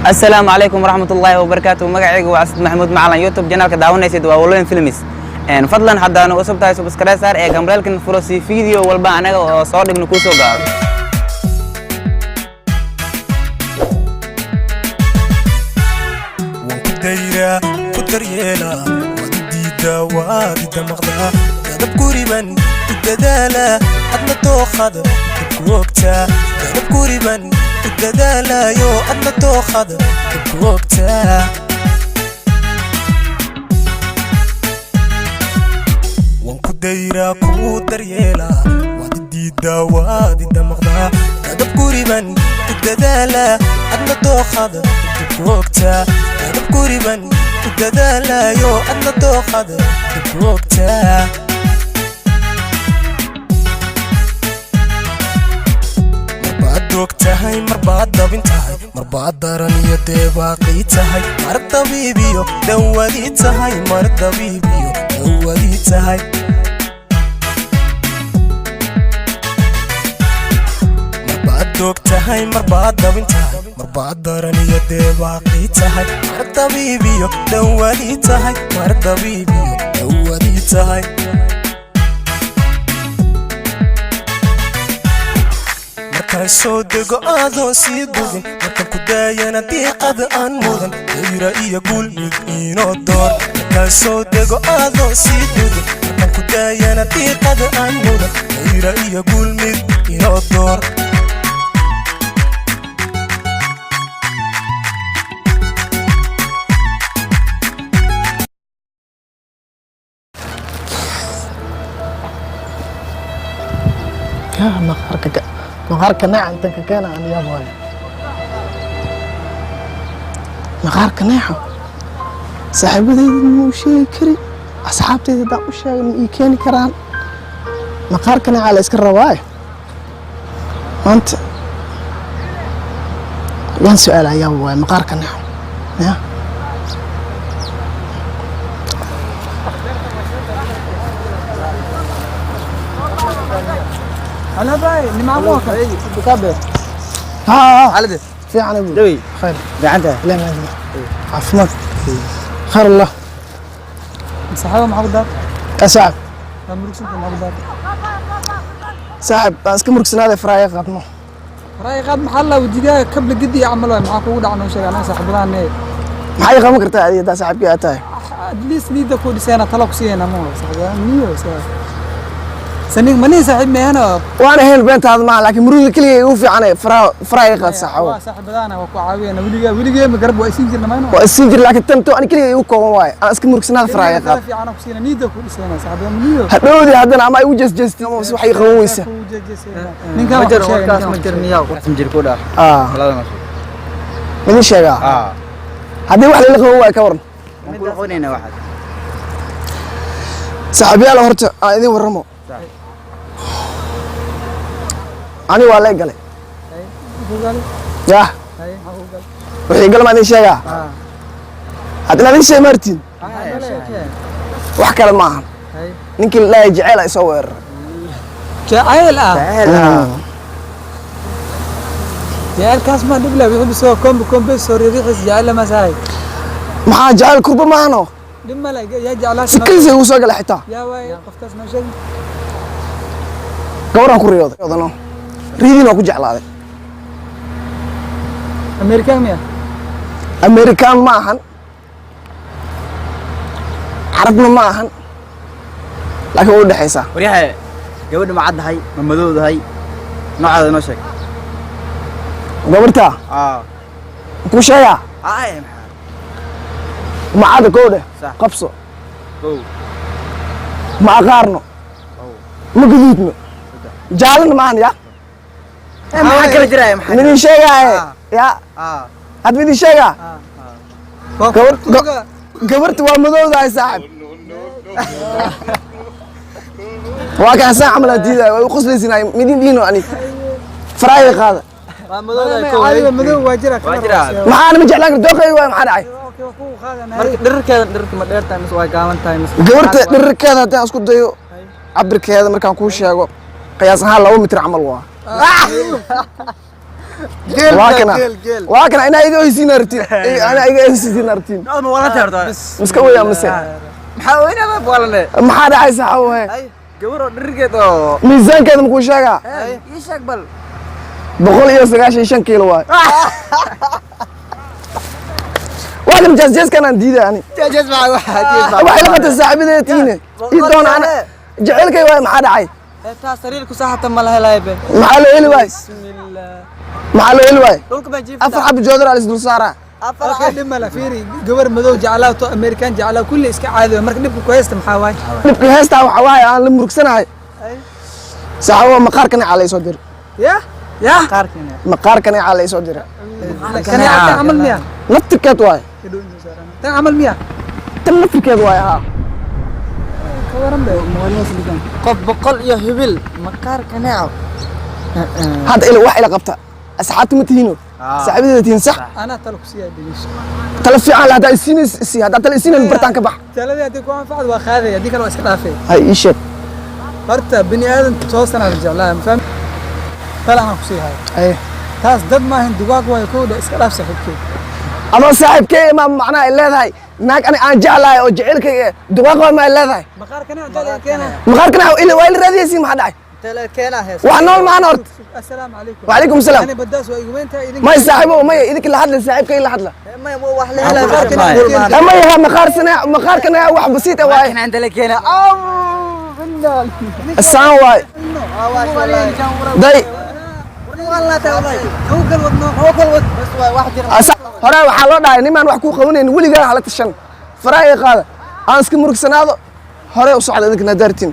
Asalaamu calaykum waraxmat ullaahi wabarakaatu. Magacaygu waa Asad Maxamuud Macalan. YouTube channelka daawanaysid waa Walooyin Films. Fadlan haddaanu cusub tahay, subscribe saar ee gambaleelkan furo si video walba anaga oo soo dhigno kuu soo gaaro. Waan ku dayraa, ku daryeelaa, waad i diiddaa, waad i damaqdaa. Dadab guriban ku dadaalaa, adna dookhada dabku ogtaa. Dadab guriban ku dadaalaayo, adna dookhada dabku ogtaa. Waan ku dayraa, ku daryeelaa, waad i diiddaa, waad i damaqdaa. Dadab guriban ku dadaalaa, adna dookhada dabku ogtaa. Dadab guriban ku dadaalaayo, adna dookhada dabku ogtaa. Marbaad doog tahay, marbaad dabin tahay, marbaad daran iyo deebaaqii tahay, mar dabiibiyo dawadii tahay, mar dabiibiyo dawadii tahay. Marbaad doog tahay, marbaad dabin tahay, marbaad daran iyo deebaaqii tahay, mar dabiibiyo dawadii tahay, mar dabiibiyo dawadii tahay. Markaan soo dego adoon sii dugin, markaan ku daayana diiqada aan mudan, dayra iyo guul mid inoo door. Markaan soo dego adoon sii dugin, markaan ku daayana diiqada aan mudan, dayra iyo guul mid inoo door. Yaa maqaarka maqaarka neeca intan ka keena aan yaab waayo. Maqaarka neeca saaxiibadeyda ma u sheegi kari, asxaabteyda haddaan u sheegin ma ii keeni karaan. Maqaarka neeca la iska rabaaye. Maanta waan su-aala, yaab waayo maqaarka neeca ya. Haa Xaalada fiican abu. Dawey. Khayr. Gacanta. Ilaahi mahadiya, caafimaad, khayr Allah. Saxaaba maxaa ku daar? Yaa saaxib. Waa murugsanta, maxaa ku daar? Saaxib, aan iska murugsanaaday, faraaya qaadno. Raay qaad, maxaa la wajigaaga kabla gedi camal waay? Maxaa kugu dhaca? Noo sheeg, anaga saaxiibadaane. Maxay qaban kartaa adiga haddaa saaxiibkii aad tahay? At least niida ku dhisayna, talo ku siiyayna ma saaxiibadaan niyo sanig mani saaxiib meehana. Waan ahayn, beentaada maaha, laakiin murugda keliya igu fiicane faraa faraaya qaad saaxibo. Waa saaxiibadaana, waa ku caawiyana weligaa weligee ma garab waa isin jirna mayno. Waa isiin jir, laakiin tan to ani keliya igu kooban waaye, aan iska murugsanaada, faraaya qaad. Fiican ku siina, niida ku dhisayna saaxiibadaan niyo. Hadhowdii haddana ama ay u jeesjeestiin ama wax ay qaban weysa. Ninkan ma wax jiro ku sheegay, warkaas ninkan ma wax jiro ku miyaa ma jiro ku dhaaf ah talada noo sheeg. Midin sheegaa, haddii wax lala qaban waayo ka waran? Waan kula qonaynaa waxaad. Saaxiibyaal, horta aan idin warramo, ani waa lay galay. Sheegay. Yah. Hay, maxaa kugu galay? Wixii galma idin sheegaa hadda inaad idin sheeg maartiin, wax kale ma ahan. Hay. Ninkii la dhahay jeceyl ay soo weeraray. Jacayl ah, jacaylkaas ma dhib leh, wixii soo kombe kombe soo riixis jacayl lama sahay. Maxaa jeceyl kurba maahano? Dhib ma leh, yaa jeclaa? Sikadiisa igu soo galay xitaa. Yaa waay qofkaas, noo sheeg. Gabaraan ku riyooday odano, riidiin waa ku jeclaaday. Amerikaan miya? Amerikaan ma ahan, carabna ma ahan, laakiin way u dhexaysaa. Waryaxe, gabadha ma caddahay ma madowdahay? Noocaada noo sheeg. Gabartaa kuu sheegaa. Ay, maxaa? Macada kow dheh. Sax. Qabso. Kow. Ma aqaarno, ma gaduudno, jaalana ma ahan ya. Maxaa kala jiraya, maxaa? Midin sheegaaye ya. Had midin sheegaa. Gabarta waa madowdahay saaxib. Waa kaan saan camal aan diidayo, way u qoslaysinay midin dhiino, ani faraaya qaada. Waa madowdahay kow. Caadiga madow waa jira. Waa jira. Maxaana ma jeclaan kar dooqayga waay, maxaa dhacay? Marka dhirirkeeda, dhirirka ma dheer tahay mise waa gaaban tahay mise? Gabarta dhirirkeeda haddaan isku dayo cabirkeeda markaan kuu sheego, qiyaas ahaan 2 mitir camal waa. Waa kana, waa kana. Inaa iga oysiin artiin, anaa iga oysiin artiin. Ma wala taarto? Miska weyaa mise? Maxaa weynaa walane? Maxaa dhacay, saaxiibo he? Ay, gabar oo dhirigeed oo Miisaankeeda makuu sheegaa? Ii sheeg bal. 195 kiilo waay. Waa kan jeesjeeskan aan diiday ani. Jees maxaa waxa jees? Waxay la qabtay saaxiibadeeda tiine ii doona ana jecelkay waay. Maxaa dhacay? Taa sariir ku saaxata ma la helayo be. Maxaa loo heli waay? Bismillah. Maxaa loo heli waay? Dhulka baa jiifta. Afar xabo joodar aa isdul saaraa. Okay, dhib male. Fiiri, gabar madow jeclaa to American jeclaa, kulli iska caadi waay. Marka dhibka ku haysta maxaa waay? Dhibka heestaa waxaa waaye aan la murugsanahay, saaxiibo, maqaarkan caa la isoo diray. Ya ya. Qaarkiina. Maqaarkan caa la isoo diray. Kaneeca tan camal miya? Naftirkeed waay. Tan camal miya? Tan naftirkeed waay, haa. Ka waran be. Qof boqol iyo hibil maqaar kaneeco. Hadda ila wax ila qabta, asxaabta ma tihiino, saaxiibadeeda tihiin, sax? Anaa talo ku siiyaa, dhegeyso. Tala fiican la haddaa isiinays isii, haddaa tala isiinayn bartaan ka bax. Taladii haddii ku anfacdo waa qaadaya, haddii kale waa iska dhaafay. Hay, ii sheeg. Horta bini aadan toosanaa la jeclaa, ma fahmi? Tala anaa ku sii hayo. Haye. Taas dad maahan, dugaag waayo. Kowdha iska dhaaf saaxiibkeed. Adoo saaxiibkey ma macnaha ay leedahay naag ani aan jeclahay oo jecelkay duqaaq waa ma ay leedahay? Maqaar kaneeca dad keena. Maqaarkana ila waa ila raadiyaysiin. Maxaa dhacay? Wax nool maana horta. Assalaamu calaykum. Wacalaykum salaam. Ani badaas waa igu weyntahay idinka. May saaxiibo, maya, idinka la hadla, saaxiibkay la hadla. Maya ha, maqaar sana, maqaarkana wax basiit ah waaye. Asaan waay day. Hore waxaa loo dhahay nimaan wax kuu qabanayn weligaa hala tashan. Faraha iga qaada, aan iska murugsanaado. Hore u socda idinkana daartiin.